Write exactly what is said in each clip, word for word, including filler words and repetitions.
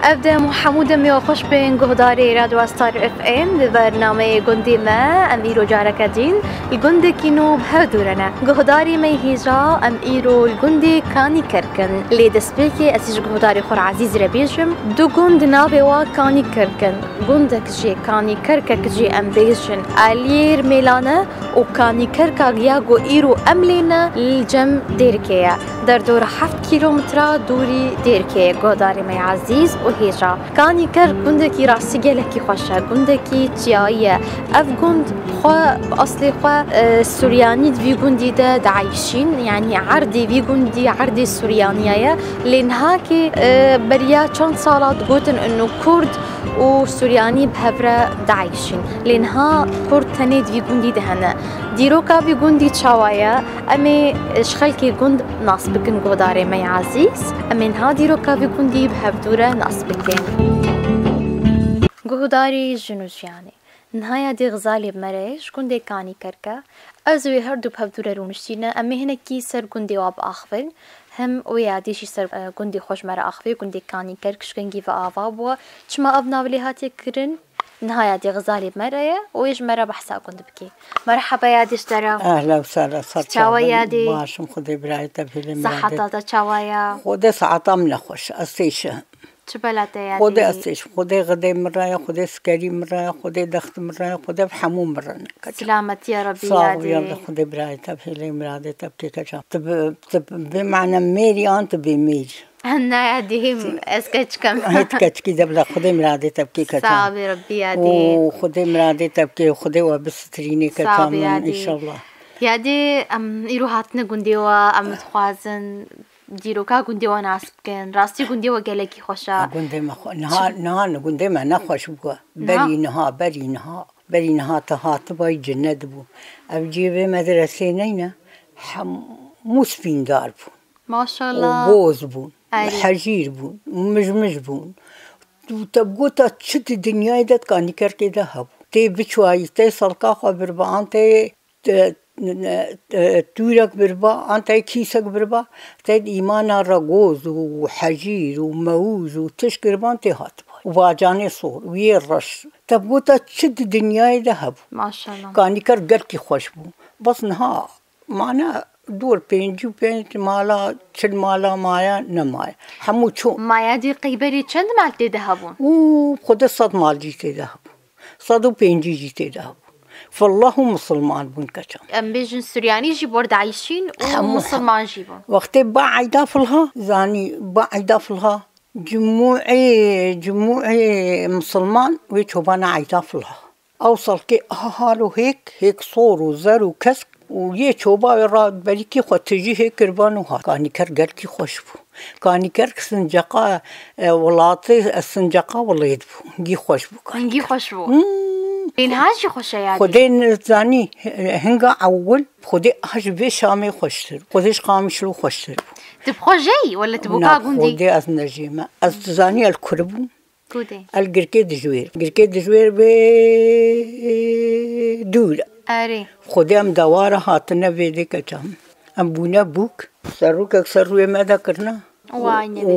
Ev dem û hemû demê we xweş bên guhdarê Radyo Star F M. Di bernameyê Gundê Me em îro careke din li gundekî nû bi hev dû re ne. Guhdarê me yê hêja, em îro li gundê Kanîkerk in. Lê destpêkê ez ê ji guhdarê xwe re ezîz re bêjim, du gund navê wa Kanîkerk in. Gundek jî, Kanîkerkek jî em bêjin, aliyê mêlane û Kanîkerka giya ku îro em lê ne li cem Dêrikê ye. Derdora heft kîlometre dûrî Dêrikê ye, guhdarê me yê ezîz û hêja. Kanîkerk gundekî rastî gelekî xweş e, gundekî çiyayî ye. Ev gund xwe, bi eslê xwe, e, Suryanî di vî gundî de dieyşîn, yanî erdê vî gundî erdê Suryaniya ye. Lê niha kê, e, beriya çend sala digotin ino Kurd û Suryanî bi hev re dieyşîn. Lê niha Kurd tenê di vî gundî de hene. Dîroka vî gundî çawa ye? Em ê ji xelkê gund nas bikin, guhdarê me yê ezîz. Em ê niha dîroka vî gundî bi hevdû re nas bikin. Guhdarî jin û jiyanê. Niha yadê Xizalê bi me re ji gundê Kanîkerk e. Ez û wê her du bi hevdû re rûniştîne. Em ê hinekî ser gundê wa biaxivin. Hem wê yadê jî ser, e, gundê xwe ji me re axive, gundê Kanîkerk ji gingî ve ava bû. Çima ev nav lê hatiye kirin? Niha yadê Xizalê bi me re ye û wê ji me re behsa gund bike. Merheba yadê ji te re. Ehla û sehla, ser çawa çawa yadê? Baş im, Xwedê birayê te bihêle, miradê. Seheta te çawa ye? Xwedê seheta min nexweş, ez têşim. Çi bela te yadê? Xwedê ez têşim, Xwedê xidê min re ye, Xwedê sikerî min re ye, Xwedê dext min re ye, Xwedê bi hemû min re ne. Silametiya Rebî yadê. Sağ ol yadê, Xwedê birayê te bihêle, miradê te bike, keçam. Tu bi, tu bi mane mêrî an tu bê mêrî. Na yadê, ez keçik im. Hê tu keçikî de bila, Xwedê miradê te bike, keçam. Sağ ol Rebî yadê. Û Xwedê miradê te bike, Xwedê we bisitirînê, keçam min, înşallah. Yadê, em îro hatine gundê we, em dixwazin dîroka gundê we nas bikin. Rastî gundê we gelekî xweş e. Gundê me xwe-, niha, niha gundê me nexweş bû. Berî niha, berî niha, berî niha te hatibayî, cinnet bû. Ev cihê vê medresê neyne, hemû spîndar bûn. Maşallah. Û goz bûn, hejîr bûn, û mij mij bûn. Û te bi gota çi di dinyayê de, di Kanîkerkê de hebû. Tê biçwayî, tê salka xwe birba, an tê, te, te, tûrek birba, an tê kîsek birba, tê di îmana re goz û hejîr û mewûz û tişt girban tê hatiba. Û bacanê sor û yê reş. Te bi gota çi di dinyayê de hebû. Maşallah. Kanîkerk gelkî xweş bû. Bes niha mane dor pêncî û pênc mala, çil mala maye nemaye. Hemû çû. Ma yadê qey berê çend mal tê de hebûn? Û xwedê sed mal jî tê de hebû. Sed û pêncî jî tê de hebû. Fillah û misilman bûn, keçam. Em bêjin Suryanî jî bor dieyşîn û misilman jî bûn. Wextê ba eyda filha, zanî ba eyda filha. Cumûê, cumûê misilman wê çobana eyda filha. Ew salkê aha halo hêk, hêk sor û zer û kesk û yê çoba wê ra berîkî xwe tijî hêk kirban û hat. Kanîker gelkî xweş bû. Kanîker sinceqa, e, welatê, e, sinceqa welêt bû. Gî xweş bû Kanîker. Gî xweş bû. Hmm. Ê niha jî xweş e yadê. Xwedê nizanî, e, hinga ewil, Xwedê aha ji vê Şamê xweştir. Xwedê ji Qamişlo xweştir bû. Tu bi xwe jeyî, wele tu bûka gundî? Na, Xwedê ez nejîme. Ez dizanî el kur bûm. Kudê? El girkê dijwêr. Girkê dijwêr bê dûr. Erê. Xwedê em dewara hatine vê dê, keçam. Em bûne bûk. Serrûkek ser rûyê me de kirine. Wayne û,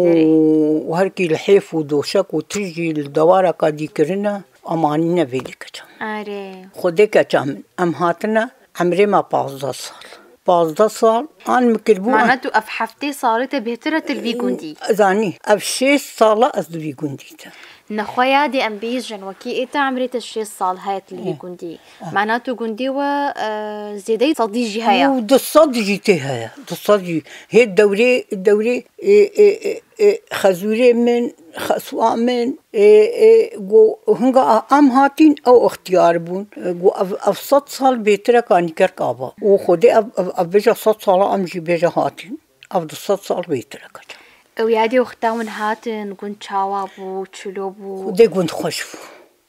û her kî li hêf û doşek û tijî li dewareka dî kirine. Em anîne vê dê, keçam. Erê. Xwedê, keçam. Em hatine. Emrê me pazdeh sal. Pazdeh sal an min kiribû. Mana tu ev heftê salê te bêhtir e tu li vî gundî? Zanî, ev şêst sal e ez di vî gundî de. Nexwe yadê em bêjin, wekî ê te emrê te şêst sal heye tu li vî gundî. Mana tu gundê we, e, zêdeyî sedî jî heye. Û du sed jî tê heye. Du sed jî. Hê dewrê, dewrê, ê, ê, ê, ê, xezûrê min, xeswa min, ê, ê, go, hinga em hatîn ew ixtiyar bûn. Go ev, ev sed sal bêtir e Kanîkerk ava. Û Xwedê ev, ev, ev bêje sed sala em jî bêje hatîn. Ev du sed sal bêtir e, keçam. Ew yadê wexta hûn hatin, gund çawa bû, çilo bû? Xwedê gund xweş bû.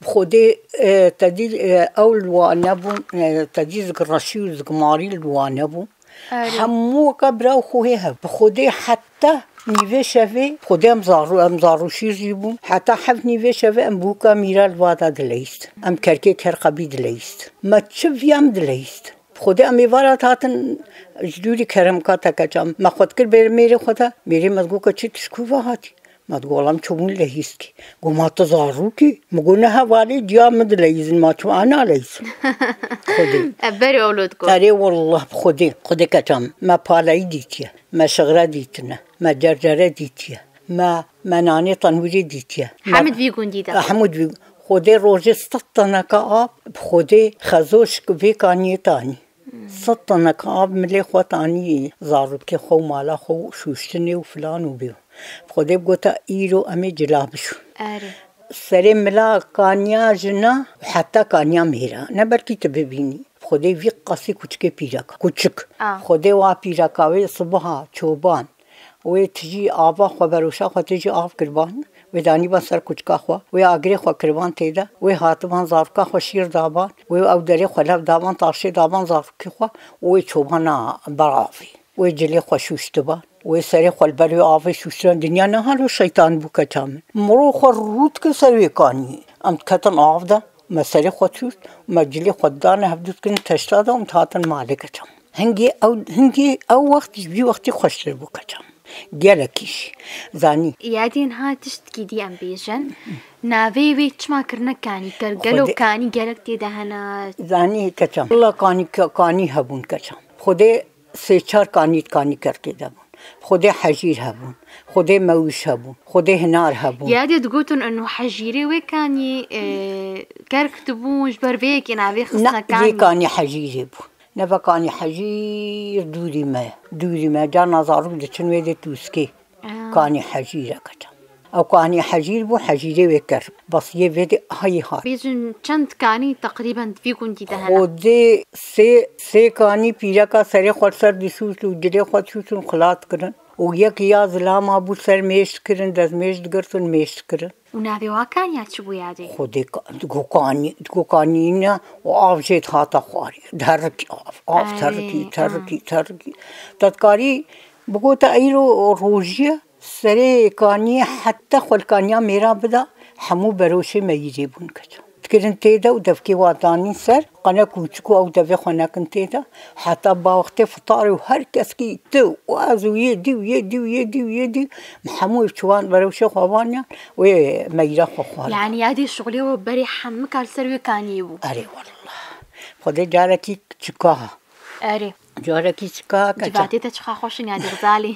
Xwedê, e, te dî, e, ew li wa nebûn, e, te dî zikreşî û zikmarî li wa nebûn. Erê. Hemû weke bira û xwehê hev. Bi Xwedê heta nîvê şevê, Xwedê em zarû, em zarûşîr jî bûn. Heta heft nîvê şevê em bûka mîra li wa de dileyîst. Em kerkê kerqebî dileyîst. Me çi viya em dileyîst. Bi Xwedê em ê vara hatin ji dûrî keremka te, keçam. Me xwe dikir bêr mêrê xwe de. Mêrê me digot ke çi tu ji ku ve hatî? Ma digo, "Wela min çûbûn lehîzkî." Go, "Ma tu zarokî?" Min go, "Ne hevalê ciya min dileyîzin, ma çû ana leyîzin." Xwedê. Ev berê olo digo. Erê wallah, bi Xwedê, Xwedê keça min. Me palayî dîtiye, me şixre dîtine, me cercere dîtiye, me, me nanê tenhûrê dîtiye. Me Hemû di vî gundî de. Hemû di vî, Xwedê rojê sed teneka av, bi Xwedê xezoşik vê kaniyê tanî. Sed teneka av milê xwe tanî, zarokê xwe û mala xwe û şûştinê û filan û bî. Bi Xwedê bigota, "Îro em ê cila bişûn." Erê. Serê mila kaniya jina û heta kaniya mêra. Ne belkî tu bibînî. Bi Xwedê vî qasî kuçikê pîreka. Kuçik. A. Xwedê wa pîreka wê sibiha çoban. Wê tijî ava xwe, beroşa xwe tijî av kiriban. Wê danîban ser kuçika xwe. Wê agirê xwe kiriban tê de. Wê hatiban zaroka xwe şîr daban. Wê ew derê xwe lev daban, taşê daban zarokê xwe. Wê çobana beravî. Wê cilê xwe şûştiban. Wê serê xwe li ber wê avê şûştiban. Dinya ne halo şeytan bû keça min. Miro xwe rû dike ser wê kaniyê. Em diketin av de. Me serê xwe şûşt. Me cilê xwe dane hevdû dikirin teşta de. Em dihatin malê keça min. Hingê ew, hingê ew wext ji vî wextî xweştir bû keça min. Gelekî jî. Zanî. Yadê niha tiştkî dî em bêjin. Navê wê çima kirine kanî? Ker-, gelo Xwedê- kanî gelek tê de hene? Zanî keça min. Wela kanî, kanî hebûn keça min. Xwedê sê çar kanî, kanî ker tê de bûn. Xwedê hejîr hebûn. Xwedê mewîş hebûn. Xwedê hinar hebûn. Yadê digotin eno hejîrê wê kanî, e, kerk dibûn, ji ber vê yekê navê Ne, xistine vê kanî. Kanî hejîrê bû. Neva kanî hejîr dûrî me, dûrî me. Carna zarok diçin wê dê tûskê. Aa. Kanî hejîr e keça. Ew kanî hejîr bû, hejîrê wê ker. Bas yê vê dê hayî hat. Bêjin çend kanî teqrîben di vî gundî de hene? Xwedê sê, sê kanî pîreka serê xwe li ser dişûşt û cilê xwe dişûşt û xilat kirin. Û yek ya zilama bû ser mêj dikirin, destmêj digirtin, mêj dikirin. Û navê wa kaniya çi bû yadê? Xwedê ka-, digo kanî, digo kanî ne û av jê dihata xwarê. Derikî av, av Ay, terikî, ah. Terikî, terikî. Te dikarî bigota eyro rojî ye, serê kaniyê heta xwe li kaniya mêra bida, hemû beroşê meyîrê bûn keça. Dikirin tê de û devkê wa danîn ser, qene kûçik û ew devê xwe nekin tê de. Heta ba wextê fitarê û her keskî tu û ez û yê dî û yê dî û yê dî û yê dî, hemû ev çiwan berew şê xwe vaniyan wê meyra xwe xwarin. Yani yadê şixulê we berê hemika li ser wê kaniyê bû. Erê wallah. Xwedê carekî çika ha. Erê. Carekî çika ha keça. Civatê te çiqa xweş in yadê Xizalî.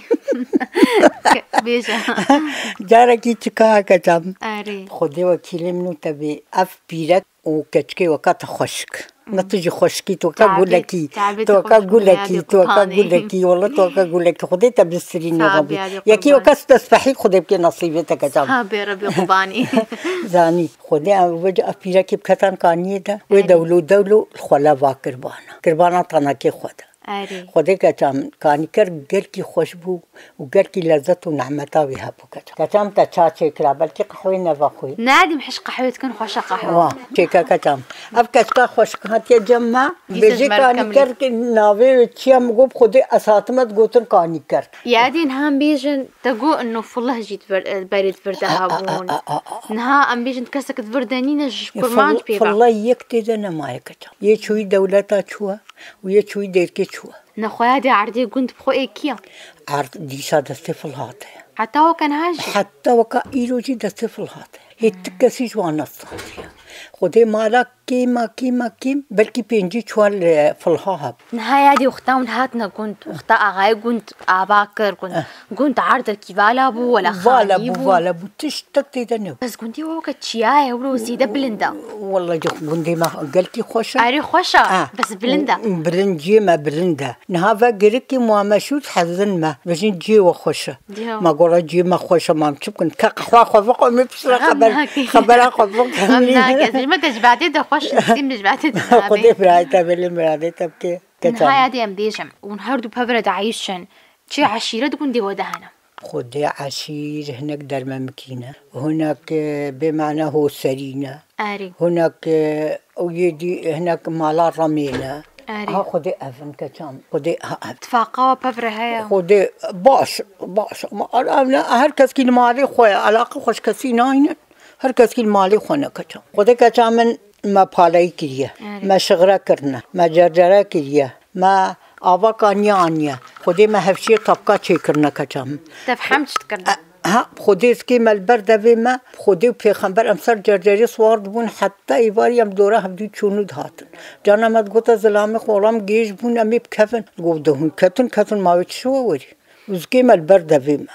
Bêje. Carekî çika ha keça. Erê. Xwedê wekîlê min û te bê ev pîrek û keçikê weka te xweşik. Hmm. Ne tu jî xweşikî, tu weka Tabê, gulekî, tabê tu tu weka xweşik gulekî, yadê tu weka qurbanê. Gulekî, wala tu weka gulekî. Xwedê te bistirînê Sağ ol, rabî. Yadê Yekî qurban. Weka tu destpehî Xwedê bike nasîbê te keça. Sağ bê Rebê qurbanî. Zanî. Xwedê ev, ev pîrekî biketan kaniyê de. Wê Erê. Dewlo dewlo li xwe leva kirbana. Kirbana tanekê xwe de. Erê. Xwedê keça min kanîker gelkî xweş bû. û gelkî lezzet û nehmeta wî hebû keça. Keça min te ça çêkira, belkî qehwê neva xwe. Nadîm hiş qehwê dikin, xweşe qehwe. Wa, çêke keça min. Ev keçika xweşik hatiye cem me. Dîsa Bêjê ji me re kanîker, navê wê çi ye? Min got, Xwedê ez hatime digotin kanîker. Yadî niha em bêjin, te got, ino filih jî di vir, berê di vir de hebûn. A, a, a, a, a. Niha em bêjin, kesek di vir de nîne, ji kurmanc pê ve. Fil-, filih yek tê de nemaye keça min. Yê çûyî dewleta çûye û yê çûyî dêrkê çûye. Nexweya dê erdê gund bi xwe ê kî ye? Erd dîsa destê filhat e. Heta weke niha jî? Heta weke îro jî destê filhat e. Hê ti kesî ji wan nestatiye. Xwedê mala kêma, kêma, kêm, belkî pêncî çuwal, e, filha hebû. Niha ya dê wexta hûn hatine gund, wexta axayê gund ava kir gund. Eh. Gund erdekî vala bû, wela Vala xanî bû, bû? Vala bû. Tiştek tê de nebû. Bes gundî weke çiya ye, wilo zêde bilind e. Wela gundê me gelkî xweş e. Erê xweş e, Ah. Bes bilind e. Bilind, ciyê me bilind e. Niha ve girikî muameşût hezin me. Bêjin ciyê we xweş e. Diyo. Ma gora ciyê me xweş e, ma em çi bikin? Ke qehwa xwe biqo, me piştre Xem xeber, nake. Xebera xwe bikin. Xem nake. Ji me te ji badê de xweş, nîsîm ji badê de Xwedê birayê te belê miradê te bike. Niha ya dê em bêjim, hûn her du pevre dieyşin. Çi eşîret gundê we de hene? Xwedê eşîr hinek dermemikî ne. Hinek, e, bê mane hoserî ne. Erê. Hinek, e, û yê dî hinek mala remê ne. Erê. Ha Xwedê ev in keça min. Xwedê ha ev. Tifaqa we pevre heye. Xwedê baş, baş. Ama ev ne, her keskî li malê xwe ye. Eleqe xwe ji kesî nayne. Her keskî li malê xwe ne keça min. Xwedê keça min me paleyî kiriye. Erê. Me şixre kirine. Me cercere kiriye. Me ava kaniye aniye. Xwedê me hevşiyê tapka çêkirine keça min. Te feham çi dikir de? E, Ha, bi Xwedê zikê me li ber devê me, bi Xwedê û Pêxember em ser cercerê siwar dibûn, heta êvarî em dora hevdû çûn û dihatin. Carna me digote zilamê xwe, olam gêj bûn, em ê bikevin. Got, de hûn ketin, ketin, ma wê çi şewe werî? Û zikê me li ber devê me.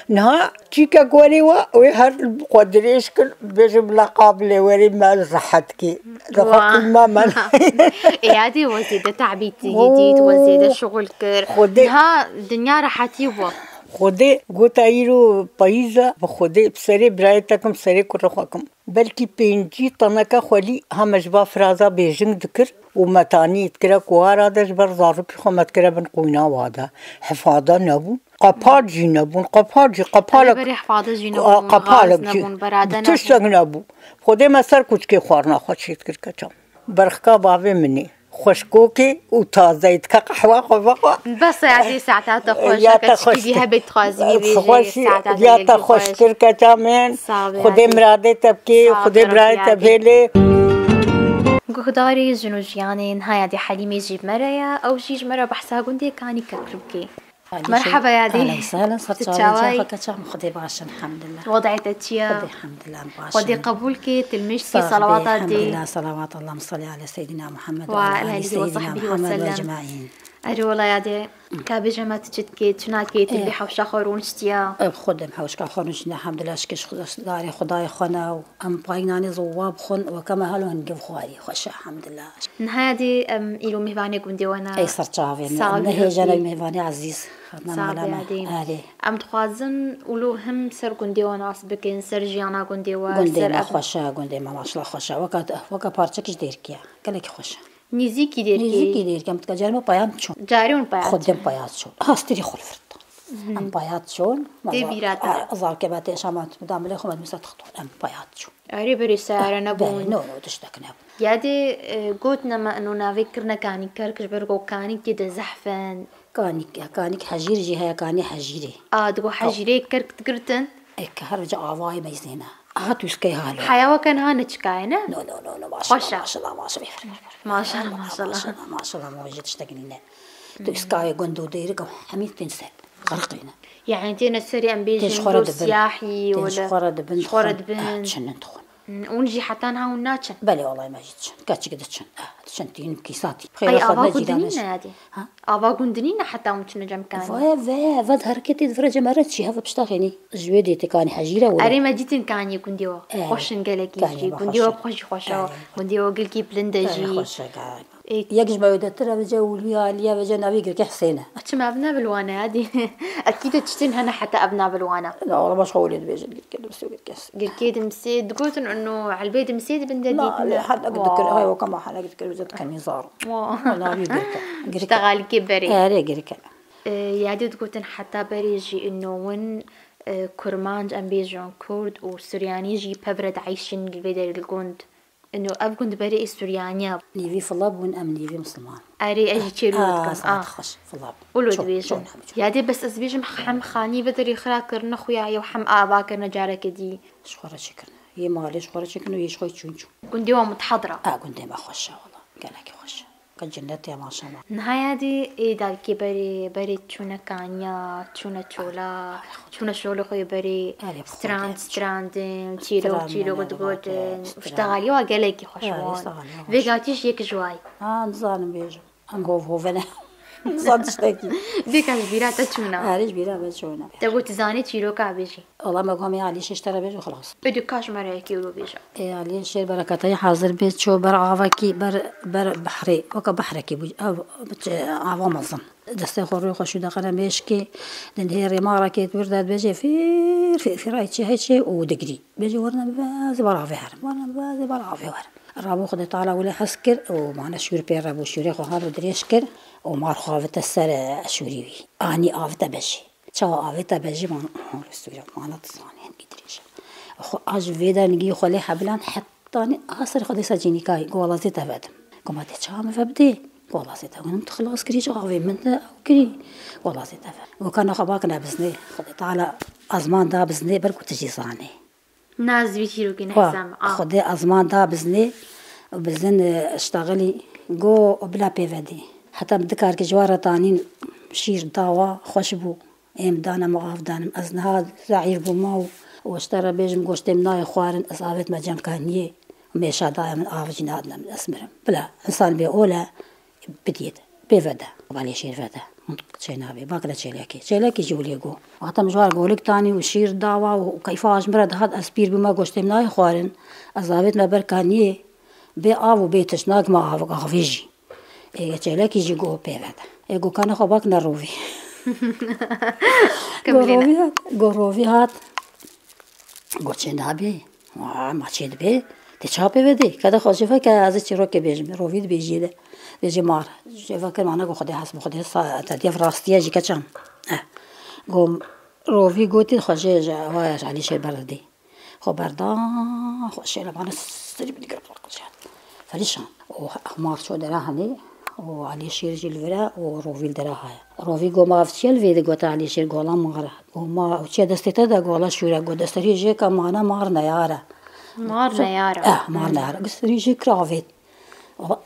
Niha çîkek werê we, wê her xwe dirêj kir, bêjim bila qabilê werê me rehet kê. Rehet Wa. Kî me me. Ê, yadê we zêde te'bî dît, we zêde şixul kir. Xwedê. Niha dinya rehetî bû. Xwedê gota îro payîz e, bi Xwedê bi serê birayê te kim, serê kurê xwe kim. Belkî pêncî teneke xwelî ha me ji va firaza bêjing dikir û me tanî dikire kuwara de ji ber zarokî xwe me dikire bin qoyna wa de. Hefada nebûn. Qepal jî nebûn. Qepal jî, qepalek. Erê berê hefada jî nebûn, qepalek gaz jî. Nebûn, berade nebûn. Tiştek nebû. Xwedê me ser kuçkê xwarina xwe çêdikir keça. Berxika bavê min ê. Xweşkokê û tazeyê dike qehwa xwe vexwe. Bes e, yadê saeta te xweş, ya te xweş. Keçikî dî hebe dixwazî wî bêjî, xweş, saeta te ya te gelkî xweş xweş. Kir keça min. Sağ ol, Xwedê yadê. Miradê te bikê, sağ ol, Xwedê birayê te bêlê. Guhdarê Jin û Jiyanê, niha yadê Helîmê jî bi me re ye, ew jî ji me re behsa gundê Kanî Kerkûkê. Merhaba yadê. Ehlen sehlen, ser çavê çawa yî? Xwe keçam, Xwedê baş in, elhamdulillah. Wedayê te çi ye? Xwedê elhamdulillah, em baş in. Xwedê qebûl kê, tilmêj kê, salawata dê. Elhamdulillah, salawat, Allahümme salli ala seyyidina Muhammed ve ala ali seyyidina Muhammed ve ecmaîn. Erê wela yadê, ka bêje me tu çi dikê, çi nakê, tu li vê hewşa xwe rûniştiya? Ev xwe dem hewşka xwe rûniştiya, elhamdulillah, şikir ji darê Xwedayê xwe ne û em payînanê ziwa bixwin, weke me helo hin giv xwarî, xweş e, elhamdulillah. Niha yadê em îro mêvanê gundê we ne. Ey ser çavê me. Sağ ol, em nehêjene mêvanê ezîz. Hatine mala me. Erê. Em dixwazin wilo him ser gundê we nas bikin, ser jiyana gundê we, gundê me xweş e, gundê me maşallah xweş e. Weke, weke parçekî ji Dêrikê ye. Gelekî xweş e. Nêzîkî Dêrikê. Nêzîkî Dêrikê. Em dika carê me paya çûn. Carê hûn paya çûn. Xwedê paya çûn. Em paya çûn. Tê bîra te. Zarokê me tê şama da milê xwe me dimize dixtor. Em paya çûn. Erê berê seyare nebûn. Belê, no, no, tiştek nebûn. Yadê, e, gotine me ino navê kirine Kanî Kerk ji ber ku Kanîkê de zehf in. Kanîk, Kanîk hejîr jî heye, Kanî hejîrê. A, digo hejîrê Kerk digirtin? E, ke her vece avayê meyzêne. Aha, tu skey halo. Heya weke niha niçikaye, ne? No, no, no, no, maşallah, maşallah, maşallah. Maşallah, maşallah. Maşallah, maşallah, maşallah, tiştek nîne. Tu skayê gund û dêrik hemî tên ser. Xerqîne. Yani têne serê em bêjin do siyahî wele. Ji xwe re dibin. Ji xwe re dibin. Çinin dixwin. Hmm, hûn jî heta niha hûn naçin? Belê, wellahî me jî diçin. Keçik diçin. Eh, diçin tîn kîsatî. Qey ava gundinî ne yadî? Ha? Ava gundinî ne heta hûn çine cem kanî? Ve, ve, ve di hereketê di vire cem ere çi heve pişta xênî. Ji wê dê tê kanî hejîre were. Erê me dîtin kanî gundê wa. Eh, xweş in gelekî jî. Gundê wa xweş jî xweş e. Gundê wa gilkî bilind e jî. Xweş e. Ê. Yek ji me wêdetir e, vêce Ulviya Aliye, vêce navê Girkê Hisêne. Çima ev nav li wan e, yadî? Ekî de tiştên hene heta ev nav li wan e. Na, wala başka wê dibêjin Girkê Dimsê û Girkê Hisêne. Girkê Dimsê, digotin ino elbê Dimsê dibin de dîtin. Na, hene dikir, hay weka ma hene dikir, vêce dikenî zar. Wa. Navê Girkê. Girkê. Ştexalikê berê. Erê, Girkê. E, yadî digotin heta berê jî ino win, e, Kurmanc, em bêjin Kurd û Suryanî jî pevre dieyşin li vê derê li gund. Ino ev gund berê ê Suryaniya. Nîvî fila bûn, em nîvî Misliman. Erê, ez jî çêrû dikim. Ah, saet xweş, fila bûn. Wilo dibêjin. Yadê bes ez bêjim hem xanî vê derê xira kirine xuya ye û hem ava kirine careke dî. Ji xwe re çêkirine. Yê malê ji xwe re çêkirine û yê ji xwe çûn çûn. Gundê wa mutehedra. A, gundê me xweş e wala. Gelekî xweş e. Ka cennet ya maşallah. Niha yadê ê davkê berê, berê çûne kaniya, çûne çola, çûne şolê xwe yê berê, strand, strandin, çîrok, çîrok digotin. Ştexalî wa gelekî xweş bûn. Vêga tîş yek ji wayî. Ha, nizanim bêjim. Em hov hove ne. Nizan tiştekî. Vêga ji bîra te çûna. Erê, ji bîra me çûna. Te got zanî çîroka bêjî. Wala me got, em ê Aliyê Şêş te re bêjin, xilas. Ê, dê ka ji me re yekê wilo bêje. Ê, Aliyê Şêş bereketayî hazir bê, çû ber avekî, ber, ber behrê, weke behrekî bû, ev, çi, ava mezin. Destê xwe rûyê xwe şû de qere mêşkê, din hê rêmarekê wir de dibêje, fîr, fîr, fîr, ay çi, hey çi û digirî. Bêje, werine bibeze ber avê herim, werine bibeze ber avê herim. Rabû Xwedê Teala wile hez kir û mane şûr pê re bû, şûrê xwe halo dirêj kir û mar xwe avite ser, e, şûrî wî. Anî avite bejê. Çawa avête bejê man, hol sûre mana dizanê hingî dirêj e. Xwe a ji vê de nigî xwe lê hebilan hetanî a ser xwe dê ser cînîkayî, gola zê te vedim. Goma dê çawa min vebdê? Gola zê te vedim, tu xilas kirî ji avê min de ew kirî. Gola zê te vedim. Goka naxwe bakine biznê. Xwedê Teala ezman da biznê, ber ku tu jî zanê. Naz vî çîrokê nehsam. Xwedê ezman da biznê û bizin, e, ştaxilî go bila pê vedê. Heta min dikarkê ji wan re tanîn şîr dawa xweş bû. Êm dane min av danim. Ez niha zeîf bûma û, û ji te re bêjim, goştê min nayê xwarin, ez avêtime cem kaniyê. Mêşa daye min av jî nadine min, ez mirim. Bila, însan bê ole, bidiyê de, pê vede. Balê şêr vede. Çê nabê, bakire çêlekê. Çêlekê jî wilê go. Wexta min ji war golik tanî û şîr dawa û keyfa ji min re dihat, ez pîr bûma, goştê min nayê xwarin. Ez avêtime ber kaniyê, bê av û bê tişt, nakime avik, avê jî. Ê, çêlekî jî go pê vede. Ê, go kane xwe bak ne rovî. Go rovî hat, go rovî hat. Go çê nabê. Wa, ma çê dibê. Tê çawa pê vedê? Kede xwe jê veke ez ê çîrokê bêjim. Rovî dibêjiyê de. Bêjê mar. Jê veke mane go Xwedê hes bi Xwedê sa-, te diyev rastiye jî keçan. Eh. Go rovî gotî xwe jê, jê, wa, ji Elî Şêr berdidî. Xwe berda, xwe şêrebane sirî bi digir qirqiciyat. Felîşan. Û Hemar ço dera henê, û Elî Şêr jî li vir e, û Rovî li dera haye. Rovî go ma ev çi ye li vê de, gote Elî Şêr, gola mar e. Go ma ew çi ye destê te de, gola şûr e. Go desterî jê ke mane mar neyar e. Mar neyar e. Eh, mar neyar e. Go serî jê kir avêt.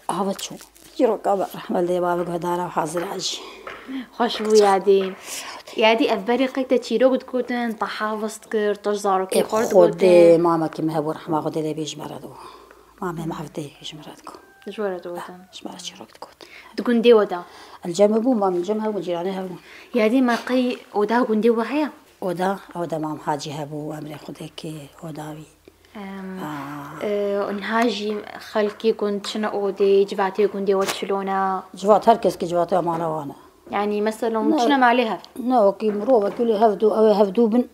Ava çû. Çîroka me rehme lê bavê guhdara hazir e jî. Xweş bû yadî. Yadî ev berê qey te çîrok digotin, te havist kir, tu ji zarokê Ê xwe Xwedê digotin. Mamekî min hebû rehma Xwedê lê bê ji me re dibû. Mamê min evdê ji me re digot. Ji we re digotin. Ji me re çîrok digot. Di gundê we de. Li cem hebû, mamê cem hebû, cîranê hebû. Yadî me qey oda gundê we heye? Oda, oda mam Hacî hebû, emrê Xwedê kê oda wî. Em, Aa. e, niha jî xelkê gund çine odê, civatê gundê we çilone? Civat, her kes ki civatê mala wan e. Yani, mesela, hûn Ne. çine malê hev? Ne, wekî mirovekî lê hev dû, ew ê hev dû bin,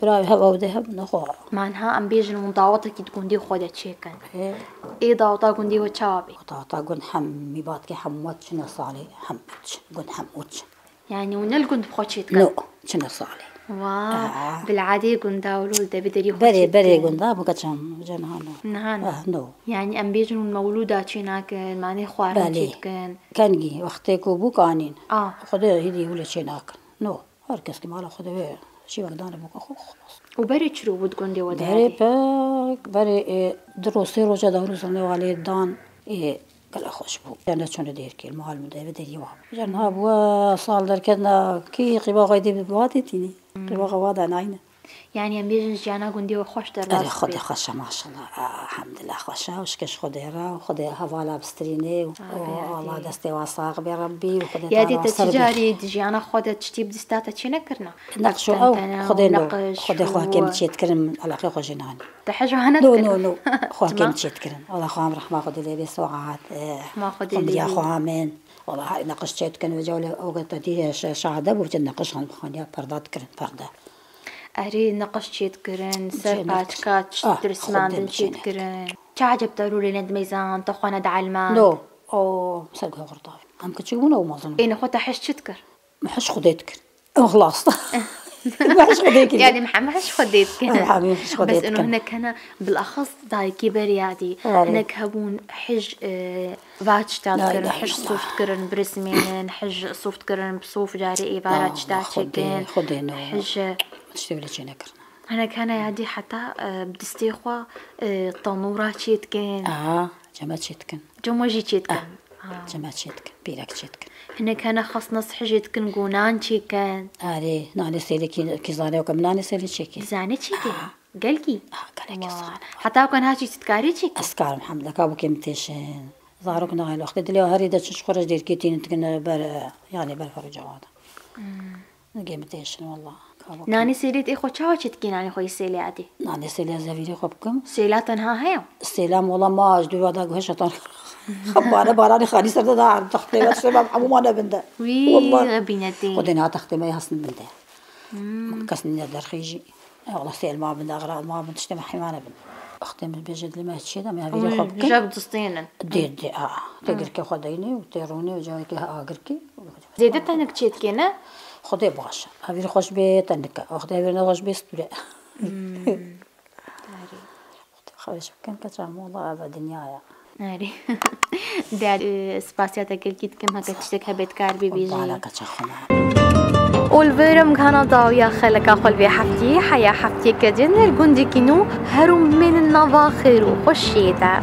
birayê hev ew dê hev, nexwe. Ma niha em bêjin, hûn dawetekî di gundê xwe de çêkin. Ê. Ê daweta gundê we çawa bê? Daweta gund hem mîbatkê hem wet çine salê, hem uç, gund hem uç. Yani, hûn ne li gund bi xwe çêdikin? No, çine salê. Wa, Aa. Bil'adê gunda wilo li devê derî xwe Berê, çêdikin. Berê gunda, bu kaçam, ce niha no. Niha no. Ah, no. Yani, em bêjin hûn mewlûda çênakin, manê xwarin Belê. çêdikin. Kengî, wextê ku bû kanîn. Ah. Xwedê hîdî wilo çênakin. No. Her kes ki mala xwe de wê şîvek dane bûka xwe, xwelas. Û berê çiro bû di gundê we de Berê yadî? Pek, berê, ê, du roj, sê roja dawrû zanê walê dan, ê, Gela xweş bû. Cennet çûne dêrkê, li mal min de, ev derî wan. Jan ha bû, sal derketina kî qîba xwe dê bi vatê tînî. Hmm. Qîba xwe vada nayne. Yani em bêjin jiyana gundê we xweş derva Erê, Xwedê xweş e, maşallah. Elhamdulillah xweş e. Şikeş Xwedê re, Xwedê hevala bistirînê û, Amin, û amin. Allah destê wan sax bê Rebbî û Xwedê Ya dê te çi carî di jiyana xwe de tiştî bi dista te çê nekirina? Neqş û ew, Xwedê no, Xwedê xwe hakim çê dikirin, eleqê xwe jê nanî. Te hej wiha No, nedikir? no, no. Xwe Çima? hakim çê dikirin. Wala xwe em rehma Xwedê lê bê saet. Rehma Xwedê lê bê. Xwedê xwe amin. Wala hay neqş çê dikin, vêca wele ew te dî şe-, şahide bû, vêca neqş han bixaniya perda dikirin, perde. Erê neqş çê dikirin, ser Çê paçka, nekir. Ah, tirsmandin Xwedê çê çê nekir. dikirin. Çi eceb te rûlê nedimeyzan, te xwe nedielmand. No, o ser guhê xwe re dawî. Em kiçik bûn ew mezin bû. Ê nexwe te hej çi dikir? Min hej Xwedê dikir. Ew xilas. Min hej Xwedê kir. Yani, min hemî hej Xwedê dikin. Em hemî hej Xwedê Bes ino dikin. hinek hene, bilaxas dayikê berê yadî. Erê. Hinek hebûn hij, e, va tişta La dikirin, ilahe hij illallah. soft kirin, birismênin, hij soft kirin, bi sof carê êvara Ah, tişta Xwedê, çêkin. Xwedê no. Hij, e, Tiştê wile çê nekirin. Hinek hene yadî heta, e, bi distê xwe, e, tenûra çê dikin. Aha, cema çê dikin. Cema jî çê dikin. Ah, Ha. cema çê dikin, pîrek çê dikin. Hinek hene xasna sihijê dikin, go nan çêkin. Arê, nanê sêlê kî, kî zane weke min nanê sêlê çêkê. Dizane çêkê? Ha. Gelkî? Ha, gelekî Wa. zane. Heta weke niha çî tu dikarî çêkî? Ez karim hemdeka bûkê min têşin. Zarok nayên. Wextê dilê herî de çi ji xwe re ji dêrkê tînin dikin ber, yani ber her û cewada. Hmm. Nigê min têşin wela. Nanê sêlê tê xwe çawa çê dikî nanê xwe yê sêlê adî? Nanê sêlê ez evîrê xwe bikim. Sêla tenha heye? Sêla mola ma ji dû da guheşa tan. Bare baranê xanî ser de da textê ve sema hemû ma ne bin de. Wî Wallah. Rebînetê. Xwedê niha textê me yê hestin bin de. Hmm. Kes nîne derxî jî. E, wela sêl ma bin de, xira ma bin, tiştê me heywane bin. Wextê min bêje dilê me çê de, me evîrê xwe bikim. Jeb distênin. Dê, dê, a. Tê Hmm. girkê xwe deynê û tê rûnê û cawekê ha girkê. Zêde tenik çê dikê, ne? Xwedê baş e. Hevîr xweş bê tenike. Wextê hevîr nexweş bê stûre. Hmm. Erê. Xweş bikin keça mola eve dinya ye. Erê. Değer, e, spasiya te gelkî dikim, heke tiştek hebe dikar bibêjî. Bala keça xwe me. Û li vir em gihana dawiya xeleka xwe li vê heftiyê, heya heftiyeke din li gundekî nû her û mênin nava xêr û xweşiyê de.